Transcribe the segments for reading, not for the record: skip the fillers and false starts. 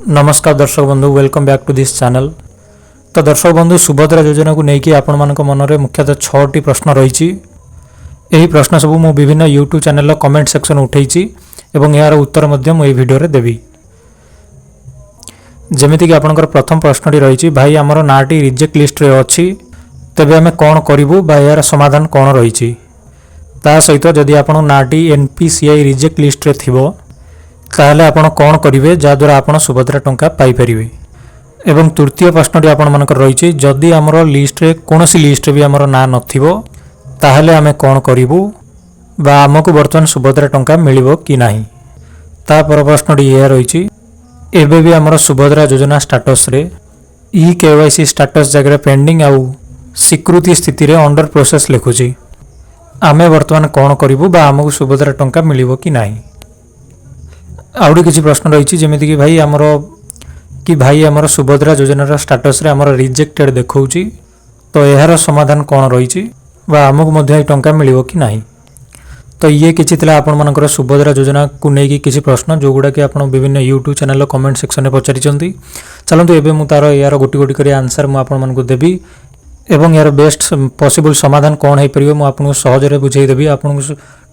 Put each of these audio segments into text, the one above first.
ନମସ୍କାର ଦର୍ଶକ ବନ୍ଧୁ, welcome back to this channel। ତ ଦର୍ଶକ ବନ୍ଧୁ, ସୁଭଦ୍ରା ଯୋଜନାକୁ ନେଇକି ଆପଣମାନଙ୍କ ମନରେ ମୁଖ୍ୟତଃ ଛଅଟି ପ୍ରଶ୍ନ ରହିଛି। ଏହି ପ୍ରଶ୍ନ ସବୁ ମୁଁ ବିଭିନ୍ନ ୟୁଟ୍ୟୁବ୍ ଚ୍ୟାନେଲର କମେଣ୍ଟ ସେକ୍ସନ୍ ଉଠେଇଛି ଏବଂ ଏହାର ଉତ୍ତର ମଧ୍ୟ ମୁଁ ଏହି ଭିଡ଼ିଓରେ ଦେବି। ଯେମିତିକି ଆପଣଙ୍କର ପ୍ରଥମ ପ୍ରଶ୍ନଟି ରହିଛି, ଭାଇ, ଆମର ନାଁଟି ରିଜେକ୍ଟ ଲିଷ୍ଟରେ ଅଛି, ତେବେ ଆମେ କ'ଣ କରିବୁ ବା ଏହାର ସମାଧାନ କ'ଣ ରହିଛି? ତା ସହିତ ଯଦି ଆପଣଙ୍କ ନାଁଟି N P C I reject ଲିଷ୍ଟରେ ଥିବ, ତାହେଲେ ଆପଣ କ'ଣ କରିବେ, ଯାହାଦ୍ୱାରା ଆପଣ ସୁଭଦ୍ରା ଟଙ୍କା ପାଇପାରିବେ? ଏବଂ ତୃତୀୟ ପ୍ରଶ୍ନଟି ଆପଣମାନଙ୍କର ରହିଛି, ଯଦି ଆମର ଲିଷ୍ଟରେ, କୌଣସି ଲିଷ୍ଟରେ ବି ଆମର ନାଁ ନଥିବ, ତାହେଲେ ଆମେ କ'ଣ କରିବୁ ବା ଆମକୁ ବର୍ତ୍ତମାନ ସୁଭଦ୍ରା ଟଙ୍କା ମିଳିବ କି ନାହିଁ? ତାପର ପ୍ରଶ୍ନଟି ଏହା ରହିଛି, ଏବେ ବି ଆମର ସୁଭଦ୍ରା ଯୋଜନା ଷ୍ଟାଟସ୍ରେ ଇ କେୱାଇସି ଷ୍ଟାଟସ୍ ଜାଗାରେ ପେଣ୍ଡିଂ ଆଉ ସ୍ୱୀକୃତି ସ୍ଥିତିରେ ଅଣ୍ଡର ପ୍ରୋସେସ୍ ଲେଖୁଛି। ଆମେ ବର୍ତ୍ତମାନ କ'ଣ କରିବୁ ବା ଆମକୁ ସୁଭଦ୍ରା ଟଙ୍କା ମିଳିବ କି ନାହିଁ? ଆହୁରି କିଛି ପ୍ରଶ୍ନ ରହିଛି, ଯେମିତିକି ଭାଇ, ଆମର ସୁଭଦ୍ରା ଯୋଜନାର ଷ୍ଟାଟସ୍ରେ ଆମର ରିଜେକ୍ଟେଡ୍ ଦେଖାଉଛି, ତ ଏହାର ସମାଧାନ କ'ଣ ରହିଛି ବା ଆମକୁ ମଧ୍ୟ ଏହି ଟଙ୍କା ମିଳିବ କି ନାହିଁ? ତ ଇଏ କିଛି ଥିଲା ଆପଣମାନଙ୍କର ସୁଭଦ୍ରା ଯୋଜନାକୁ ନେଇକି କିଛି ପ୍ରଶ୍ନ, ଯେଉଁଗୁଡ଼ାକି ଆପଣ ବିଭିନ୍ନ ୟୁଟ୍ୟୁବ୍ ଚ୍ୟାନେଲର କମେଣ୍ଟ ସେକ୍ସନରେ ପଚାରିଛନ୍ତି। ଚାଲନ୍ତୁ, ଏବେ ମୁଁ ତା'ର ଏହାର ଗୋଟି ଗୋଟି କରି ଆନ୍ସର୍ ମୁଁ ଆପଣମାନଙ୍କୁ ଦେବି ଏବଂ ଏହାର ବେଷ୍ଟ ପସିବଲ୍ ସମାଧାନ କ'ଣ ହେଇପାରିବ, ମୁଁ ଆପଣଙ୍କୁ ସହଜରେ ବୁଝେଇଦେବି। ଆପଣଙ୍କୁ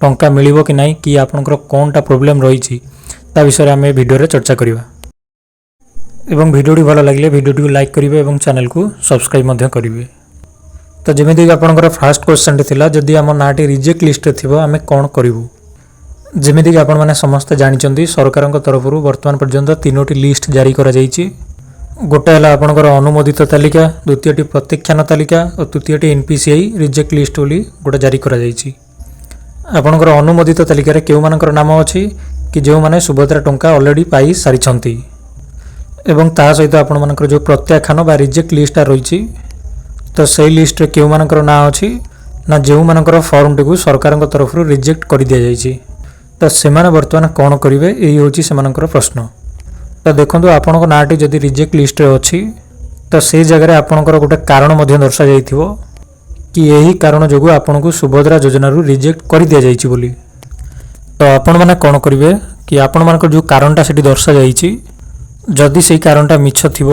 ଟଙ୍କା ମିଳିବ କି ନାହିଁ କି ଆପଣଙ୍କର କ'ଣଟା ପ୍ରୋବ୍ଲେମ୍ ରହିଛି, ତା ବିଷୟରେ ଆମେ ଭିଡ଼ିଓରେ ଚର୍ଚ୍ଚା କରିବା। ଏବଂ ଭିଡ଼ିଓଟି ଭଲ ଲାଗିଲେ ଭିଡ଼ିଓଟିକୁ ଲାଇକ୍ କରିବେ ଏବଂ ଚ୍ୟାନେଲକୁ ସବସ୍କ୍ରାଇବ୍ ମଧ୍ୟ କରିବେ। ତ ଯେମିତିକି ଆପଣଙ୍କର ଫାର୍ଷ୍ଟ କ୍ୱେଶ୍ଚନଟି ଥିଲା, ଯଦି ଆମ ନାଁଟି ରିଜେକ୍ଟ ଲିଷ୍ଟରେ ଥିବ, ଆମେ କ'ଣ କରିବୁ? ଯେମିତିକି ଆପଣମାନେ ସମସ୍ତେ ଜାଣିଛନ୍ତି, ସରକାରଙ୍କ ତରଫରୁ ବର୍ତ୍ତମାନ ପର୍ଯ୍ୟନ୍ତ ତିନୋଟି ଲିଷ୍ଟ ଜାରି କରାଯାଇଛି। ଗୋଟେ ହେଲା ଆପଣଙ୍କର ଅନୁମୋଦିତ ତାଲିକା, ଦ୍ୱିତୀୟଟି ପ୍ରତ୍ୟାଖ୍ୟାନ ତାଲିକା ଓ ତୃତୀୟଟି N P C I reject list ବୋଲି ଗୋଟେ ଜାରି କରାଯାଇଛି। ଆପଣଙ୍କର ଅନୁମୋଦିତ ତାଲିକାରେ କେଉଁମାନଙ୍କର ନାମ ଅଛି କି ଯେଉଁମାନେ ସୁଭଦ୍ରା ଟଙ୍କା ଅଲରେଡ଼ି ପାଇସାରିଛନ୍ତି। ଏବଂ ତା ସହିତ ଆପଣମାନଙ୍କର ଯେଉଁ ପ୍ରତ୍ୟାଖ୍ୟାନ ବା ରିଜେକ୍ଟ ଲିଷ୍ଟଟା ରହିଛି, ତ ସେଇ ଲିଷ୍ଟରେ କେଉଁମାନଙ୍କର ନାଁ ଅଛି ନା ଯେଉଁମାନଙ୍କର ଫର୍ମଟିକୁ ସରକାରଙ୍କ ତରଫରୁ ରିଜେକ୍ଟ କରିଦିଆଯାଇଛି। ତ ସେମାନେ ବର୍ତ୍ତମାନ କ'ଣ କରିବେ, ଏଇ ହେଉଛି ସେମାନଙ୍କର ପ୍ରଶ୍ନ। ତ ଦେଖନ୍ତୁ, ଆପଣଙ୍କ ନାଁଟି ଯଦି ରିଜେକ୍ଟ ଲିଷ୍ଟରେ ଅଛି, ତ ସେଇ ଜାଗାରେ ଆପଣଙ୍କର ଗୋଟେ କାରଣ ମଧ୍ୟ ଦର୍ଶାଯାଇଥିବ କି ଏହି କାରଣ ଯୋଗୁଁ ଆପଣଙ୍କୁ ସୁଭଦ୍ରା ଯୋଜନାରୁ ରିଜେକ୍ଟ କରିଦିଆଯାଇଛି ବୋଲି। ତ ଆପଣମାନେ କ'ଣ କରିବେ କି ଆପଣମାନଙ୍କର ଯେଉଁ କାରଣଟା ସେଠି ଦର୍ଶାଯାଇଛି, ଯଦି ସେଇ କାରଣଟା ମିଛ ଥିବ,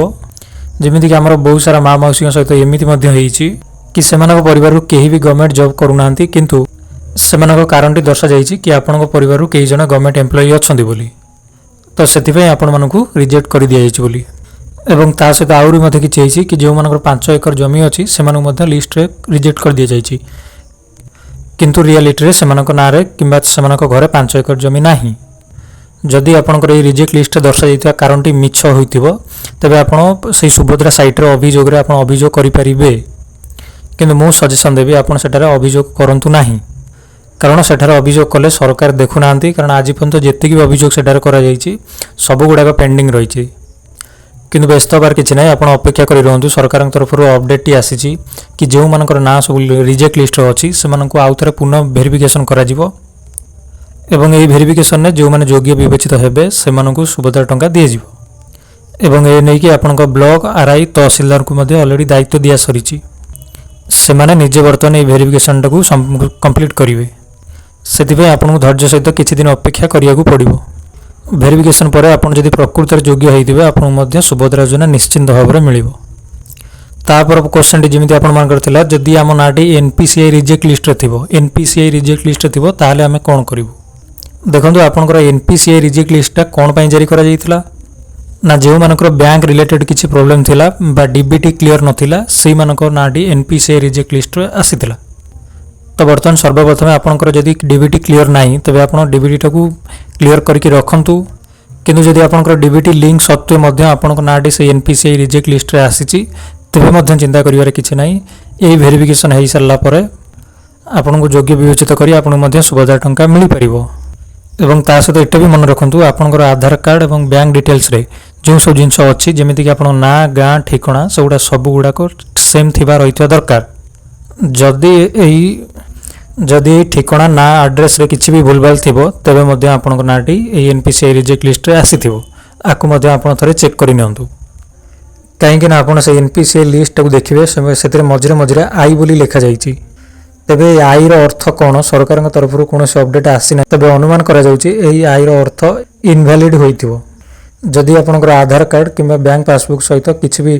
ଯେମିତିକି ଆମର ବହୁତ ସାରା ମା ମାଉସୀଙ୍କ ସହିତ ଏମିତି ମଧ୍ୟ ହେଇଛି କି ସେମାନଙ୍କ ପରିବାରରୁ କେହି ବି ଗଭର୍ଣ୍ଣମେଣ୍ଟ ଜବ୍ କରୁନାହାନ୍ତି, କିନ୍ତୁ ସେମାନଙ୍କ କାରଣଟି ଦର୍ଶାଯାଇଛି କି ଆପଣଙ୍କ ପରିବାରରୁ କେହି ଜଣେ ଗଭର୍ଣ୍ଣମେଣ୍ଟ ଏମ୍ପ୍ଲୟି ଅଛନ୍ତି ବୋଲି, ତ ସେଥିପାଇଁ ଆପଣମାନଙ୍କୁ ରିଜେକ୍ଟ କରିଦିଆଯାଇଛି ବୋଲି। ଏବଂ ତା ସହିତ ଆହୁରି ମଧ୍ୟ କିଛି ହେଇଛି କି ଯେଉଁମାନଙ୍କର 5 ଏକର ଜମି ଅଛି, ସେମାନଙ୍କୁ ମଧ୍ୟ ଲିଷ୍ଟରେ ରିଜେକ୍ଟ କରିଦିଆଯାଇଛି, କିନ୍ତୁ ରିଆଲିଟିରେ ସେମାନଙ୍କ ନାଁରେ କିମ୍ବା ସେମାନଙ୍କ ଘରେ 5 ଏକର ଜମି ନାହିଁ। ଯଦି ଆପଣଙ୍କର ଏଇ ରିଜେକ୍ଟ ଲିଷ୍ଟରେ ଦର୍ଶାଯାଇଥିବା କାରଣଟି ମିଛ ହୋଇଥିବ, ତେବେ ଆପଣ ସେଇ ସୁଭଦ୍ରା ସାଇଟ୍ରେ ଅଭିଯୋଗରେ ଆପଣ ଅଭିଯୋଗ କରିପାରିବେ। କିନ୍ତୁ ମୁଁ ସଜେସନ୍ ଦେବି, ଆପଣ ସେଠାରେ ଅଭିଯୋଗ କରନ୍ତୁ ନାହିଁ। କାରଣ ସେଠାରେ ଅଭିଯୋଗ କଲେ ସରକାର ଦେଖୁନାହାନ୍ତି। କାରଣ ଆଜି ପର୍ଯ୍ୟନ୍ତ ଯେତିକି ବି ଅଭିଯୋଗ ସେଠାରେ କରାଯାଇଛି, ସବୁଗୁଡ଼ାକ ପେଣ୍ଡିଂ ରହିଛି। କିନ୍ତୁ ବ୍ୟସ୍ତ ହେବାର କିଛି ନାହିଁ, ଆପଣ ଅପେକ୍ଷା କରି ରୁହନ୍ତୁ। ସରକାରଙ୍କ ତରଫରୁ ଅପଡ଼େଟ୍ଟି ଆସିଛି କି ଯେଉଁମାନଙ୍କର ନାଁ ସବୁ ରିଜେକ୍ଟ ଲିଷ୍ଟରେ ଅଛି, ସେମାନଙ୍କୁ ଆଉ ଥରେ ପୁନଃ ଭେରିଫିକେସନ୍ କରାଯିବ ଏବଂ ଏହି ଭେରିଫିକେସନରେ ଯେଉଁମାନେ ଯୋଗ୍ୟ ବିବେଚିତ ହେବେ, ସେମାନଙ୍କୁ ସୁଭଦ୍ରା ଟଙ୍କା ଦିଆଯିବ। ଏବଂ ଏ ନେଇକି ଆପଣଙ୍କ ବ୍ଲକ, ଆର୍ I, ତହସିଲଦାରଙ୍କୁ ମଧ୍ୟ ଅଲରେଡ଼ି ଦାୟିତ୍ୱ ଦିଆସରିଛି। ସେମାନେ ନିଜେ ବର୍ତ୍ତମାନ ଏହି ଭେରିଫିକେସନଟାକୁ କମ୍ପ୍ଲିଟ୍ କରିବେ। ସେଥିପାଇଁ ଆପଣଙ୍କୁ ଧୈର୍ଯ୍ୟ ସହିତ କିଛି ଦିନ ଅପେକ୍ଷା କରିବାକୁ ପଡ଼ିବ। ଭେରିଫିକେସନ୍ ପରେ ଆପଣ ଯଦି ପ୍ରକୃତରେ ଯୋଗ୍ୟ ହେଇଥିବେ, ଆପଣଙ୍କୁ ମଧ୍ୟ ସୁଭଦ୍ରା ଯୋଜନା ନିଶ୍ଚିନ୍ତ ଭାବରେ ମିଳିବ। ତାପର କ୍ୱେଶ୍ଚନଟି ଯେମିତି ଆପଣମାନଙ୍କର ଥିଲା, ଯଦି ଆମ ନାଁଟି N P C I reject ଲିଷ୍ଟରେ ଥିବ, N P C I reject ଲିଷ୍ଟରେ ଥିବ, ତାହେଲେ ଆମେ କ'ଣ କରିବୁ? ଦେଖନ୍ତୁ, ଆପଣଙ୍କର N P C I reject ଲିଷ୍ଟଟା କ'ଣ ପାଇଁ ଜାରି କରାଯାଇଥିଲା ନା ଯେଉଁମାନଙ୍କର ବ୍ୟାଙ୍କ ରିଲେଟେଡ୍ କିଛି ପ୍ରୋବ୍ଲେମ୍ ଥିଲା ବା ଡିବିଟି କ୍ଲିୟର ନଥିଲା, ସେଇମାନଙ୍କ ନାଁଟି N P C I reject ଲିଷ୍ଟରେ ଆସିଥିଲା। ତ ବର୍ତ୍ତମାନ ସର୍ବପ୍ରଥମେ ଆପଣଙ୍କର ଯଦି ଡିବିଟି କ୍ଲିୟର ନାହିଁ, ତେବେ ଆପଣ ଡିବିଟିଟାକୁ କ୍ଲିୟର କରିକି ରଖନ୍ତୁ। କିନ୍ତୁ ଯଦି ଆପଣଙ୍କର ଡିବିଟି ଲିଙ୍କ ସତ୍ତ୍ୱେ ମଧ୍ୟ ଆପଣଙ୍କ ନାଁଟି ସେଇ N P C I reject ଲିଷ୍ଟରେ ଆସିଛି, ତେବେ ମଧ୍ୟ ଚିନ୍ତା କରିବାର କିଛି ନାହିଁ। ଏହି ଭେରିଫିକେସନ୍ ହେଇସାରିଲା ପରେ ଆପଣଙ୍କୁ ଯୋଗ୍ୟ ବିବେଚିତ କରି ଆପଣଙ୍କୁ ମଧ୍ୟ ସୁଭଦ୍ରା ଟଙ୍କା ମିଳିପାରିବ। ଏବଂ ତା ସହିତ ଏଇଟା ବି ମନେ ରଖନ୍ତୁ, ଆପଣଙ୍କର ଆଧାର କାର୍ଡ଼ ଏବଂ ବ୍ୟାଙ୍କ ଡିଟେଲ୍ସରେ ଯେଉଁ ସବୁ ଜିନିଷ ଅଛି, ଯେମିତିକି ଆପଣଙ୍କ ନାଁ, ଗାଁ, ଠିକଣା, ସେଗୁଡ଼ା ସବୁଗୁଡ଼ାକ ସେମ୍ ଥିବା ରହିଥିବା ଦରକାର। ଯଦି ଏଇ ଠିକଣା, ନାଁ, ଆଡ୍ରେସରେ କିଛି ବି ଭୁଲଭାଲ ଥିବ, ତେବେ ମଧ୍ୟ ଆପଣଙ୍କ ନାଁଟି ଏଇ N P C I reject ଲିଷ୍ଟରେ ଆସିଥିବ। ଆକୁ ମଧ୍ୟ ଆପଣ ଥରେ ଚେକ୍ କରିନିଅନ୍ତୁ। କାହିଁକି ନା ଆପଣ ସେଇ ଏନ୍ ପି ସି I ଲିଷ୍ଟଟାକୁ ଦେଖିବେ, ସେଥିରେ ମଝିରେ ମଝିରେ I ବୋଲି ଲେଖାଯାଇଛି। ତେବେ ଏହି ଆଇର ଅର୍ଥ କ'ଣ? ସରକାରଙ୍କ ତରଫରୁ କୌଣସି ଅପଡେଟ୍ ଆସିନାହିଁ। ତେବେ ଅନୁମାନ କରାଯାଉଛି, ଏହି ଆଇର ଅର୍ଥ ଇନଭ୍ୟାଲିଡ୍ ହୋଇଥିବ। ଯଦି ଆପଣଙ୍କର ଆଧାର କାର୍ଡ଼ କିମ୍ବା ବ୍ୟାଙ୍କ ପାସବୁକ୍ ସହିତ କିଛି ବି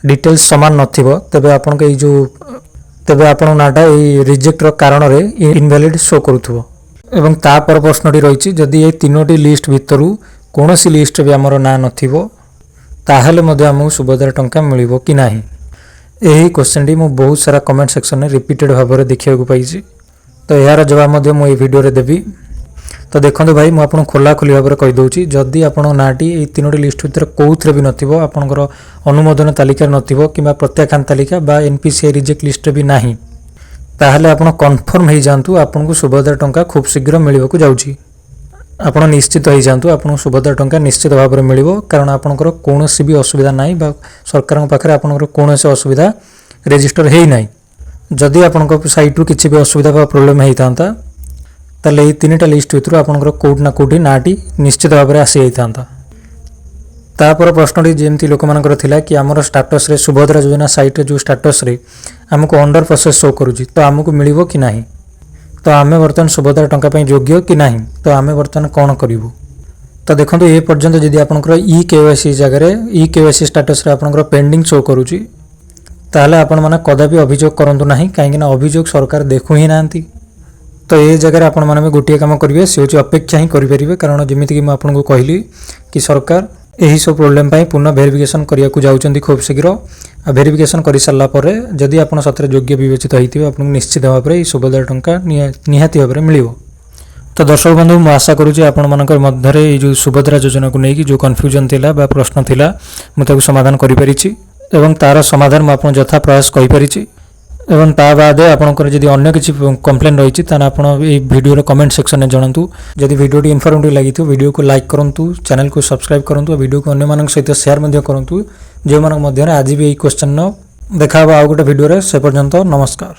ଡିଟେଲ୍ସ ସମାନ ନଥିବ, ତେବେ ଆପଣଙ୍କ ଏଇ ଯେଉଁ ତେବେ ଆପଣଙ୍କ ନାଁଟା ଏଇ ରିଜେକ୍ଟର କାରଣରେ ଇନଭ୍ୟାଲିଡ୍ ଶୋ କରୁଥିବ। ଏବଂ ତାପର ପ୍ରଶ୍ନଟି ରହିଛି, ଯଦି ଏଇ ତିନୋଟି ଲିଷ୍ଟ ଭିତରୁ କୌଣସି ଲିଷ୍ଟରେ ବି ଆମର ନାଁ ନଥିବ, ତାହେଲେ ମଧ୍ୟ ଆମକୁ ସୁଭଦ୍ରା ଟଙ୍କା ମିଳିବ କି ନାହିଁ? ଏହି କ୍ୱେଶ୍ଚନଟି ମୁଁ ବହୁତ ସାରା କମେଣ୍ଟ ସେକ୍ସନରେ ରିପିଟେଡ଼ ଭାବରେ ଦେଖିବାକୁ ପାଇଛି। ତ ଏହାର ଜବାବ ମଧ୍ୟ ମୁଁ ଏଇ ଭିଡ଼ିଓରେ ଦେବି। ତ ଦେଖନ୍ତୁ ଭାଇ, ମୁଁ ଆପଣଙ୍କୁ ଖୋଲାଖୋଲି ଭାବରେ କହିଦେଉଛି, ଯଦି ଆପଣଙ୍କ ନାଁଟି ଏଇ ତିନୋଟି ଲିଷ୍ଟ ଭିତରେ କେଉଁଥିରେ ବି ନଥିବ, ଆପଣଙ୍କର ଅନୁମୋଦନ ତାଲିକାରେ ନଥିବ କିମ୍ବା ପ୍ରତ୍ୟାଖ୍ୟାନ ତାଲିକା ବା N P C I reject ଲିଷ୍ଟରେ ବି ନାହିଁ, ତାହେଲେ ଆପଣ କନଫର୍ମ ହେଇଯାଆନ୍ତୁ, ଆପଣଙ୍କୁ ସୁଭଦ୍ରା ଟଙ୍କା ଖୁବ୍ ଶୀଘ୍ର ମିଳିବାକୁ ଯାଉଛି। ଆପଣ ନିଶ୍ଚିତ ହେଇଯାଆନ୍ତୁ, ଆପଣଙ୍କୁ ସୁଭଦ୍ରା ଟଙ୍କା ନିଶ୍ଚିତ ଭାବରେ ମିଳିବ, କାରଣ ଆପଣଙ୍କର କୌଣସି ବି ଅସୁବିଧା ନାହିଁ ବା ସରକାରଙ୍କ ପାଖରେ ଆପଣଙ୍କର କୌଣସି ଅସୁବିଧା ରେଜିଷ୍ଟର ହେଇନାହିଁ। ଯଦି ଆପଣଙ୍କ ସାଇଟ୍ରୁ କିଛି ବି ଅସୁବିଧା ବା ପ୍ରୋବ୍ଲେମ୍ ହେଇଥାନ୍ତା, ତାହେଲେ ଏଇ ତିନିଟା ଲିଷ୍ଟ ଭିତରୁ ଆପଣଙ୍କର କେଉଁଠି ନା କେଉଁଠି ନାଁଟି ନିଶ୍ଚିତ ଭାବରେ ଆସିଯାଇଥାନ୍ତା। ତାପର ପ୍ରଶ୍ନଟି ଯେମିତି ଲୋକମାନଙ୍କର ଥିଲା କି ଆମର ଷ୍ଟାଟସ୍ରେ, ସୁଭଦ୍ରା ଯୋଜନା ସାଇଟ୍ରେ ଯେଉଁ ଷ୍ଟାଟସ୍ରେ ଆମକୁ ଅଣ୍ଡର ପ୍ରୋସେସ୍ ଶୋ କରୁଛି, ତ ଆମକୁ ମିଳିବ କି ନାହିଁ? ତ ଆମେ ବର୍ତ୍ତମାନ ସୁଭଦ୍ରା ଟଙ୍କା ପାଇଁ ଯୋଗ୍ୟ କି ନାହିଁ? ତ ଆମେ ବର୍ତ୍ତମାନ କ'ଣ କରିବୁ? ତ ଦେଖନ୍ତୁ, ଏ ପର୍ଯ୍ୟନ୍ତ ଯଦି ଆପଣଙ୍କର ଇ କେୱାଇସି ଜାଗାରେ, ଇ କେୱାଇସି ଷ୍ଟାଟସ୍ରେ ଆପଣଙ୍କର ପେଣ୍ଡିଂ ଶୋ କରୁଛି, ତାହେଲେ ଆପଣମାନେ କଦାପି ଅଭିଯୋଗ କରନ୍ତୁ ନାହିଁ, କାହିଁକିନା ଅଭିଯୋଗ ସରକାର ଦେଖୁ ହିଁ ନାହାନ୍ତି। ତ ଏ ଜାଗାରେ ଆପଣମାନେ ବି ଗୋଟିଏ କାମ କରିବେ, ସେ ହେଉଛି ଅପେକ୍ଷା ହିଁ କରିପାରିବେ। କାରଣ ଯେମିତିକି ମୁଁ ଆପଣଙ୍କୁ କହିଲି କି ସରକାର ଏହିସବୁ ପ୍ରୋବ୍ଲେମ୍ ପାଇଁ ପୁନଃ ଭେରିଫିକେସନ୍ କରିବାକୁ ଯାଉଛନ୍ତି ଖୁବ୍ ଶୀଘ୍ର। ଆଉ ଭେରିଫିକେସନ୍ କରିସାରିଲା ପରେ ଯଦି ଆପଣ ସତରେ ଯୋଗ୍ୟ ବିବେଚିତ ହେଇଥିବେ, ଆପଣଙ୍କୁ ନିଶ୍ଚିତ ଭାବରେ ଏହି ସୁଭଦ୍ରା ଟଙ୍କା ନିହାତି ଭାବରେ ମିଳିବ। ତ ଦର୍ଶକ ବନ୍ଧୁ, ମୁଁ ଆଶା କରୁଛି ଆପଣମାନଙ୍କ ମଧ୍ୟରେ ଏଇ ଯେଉଁ ସୁଭଦ୍ରା ଯୋଜନାକୁ ନେଇକି ଯେଉଁ କନଫ୍ୟୁଜନ୍ ଥିଲା ବା ପ୍ରଶ୍ନ ଥିଲା, ମୁଁ ତାକୁ ସମାଧାନ କରିପାରିଛି ଏବଂ ତା'ର ସମାଧାନ ମୁଁ ଆପଣଙ୍କୁ ଯଥା ପ୍ରୟାସ କହିପାରିଛି। ଏବଂ ତା ବାଦେ ଆପଣଙ୍କର ଯଦି ଅନ୍ୟ କିଛି କମ୍ପ୍ଲେନ୍ ରହିଛି, ତାହେଲେ ଆପଣ ଏଇ ଭିଡ଼ିଓର କମେଣ୍ଟ ସେକ୍ସନରେ ଜଣାନ୍ତୁ। ଯଦି ଭିଡ଼ିଓଟି ଇନଫର୍ମେଟିଭ୍ ଲାଗିଥିବ, ଭିଡ଼ିଓକୁ ଲାଇକ୍ କରନ୍ତୁ, ଚ୍ୟାନେଲକୁ ସବସ୍କ୍ରାଇବ୍ କରନ୍ତୁ ଆଉ ଭିଡ଼ିଓକୁ ଅନ୍ୟମାନଙ୍କ ସହିତ ସେୟାର ମଧ୍ୟ କରନ୍ତୁ, ଯେଉଁମାନଙ୍କ ମଧ୍ୟରେ ଆଜି ବି ଏଇ କ୍ୱେଶ୍ଚନ୍ର ଦେଖା ହେବ ଆଉ ଗୋଟେ ଭିଡ଼ିଓରେ। ସେ ପର୍ଯ୍ୟନ୍ତ ନମସ୍କାର।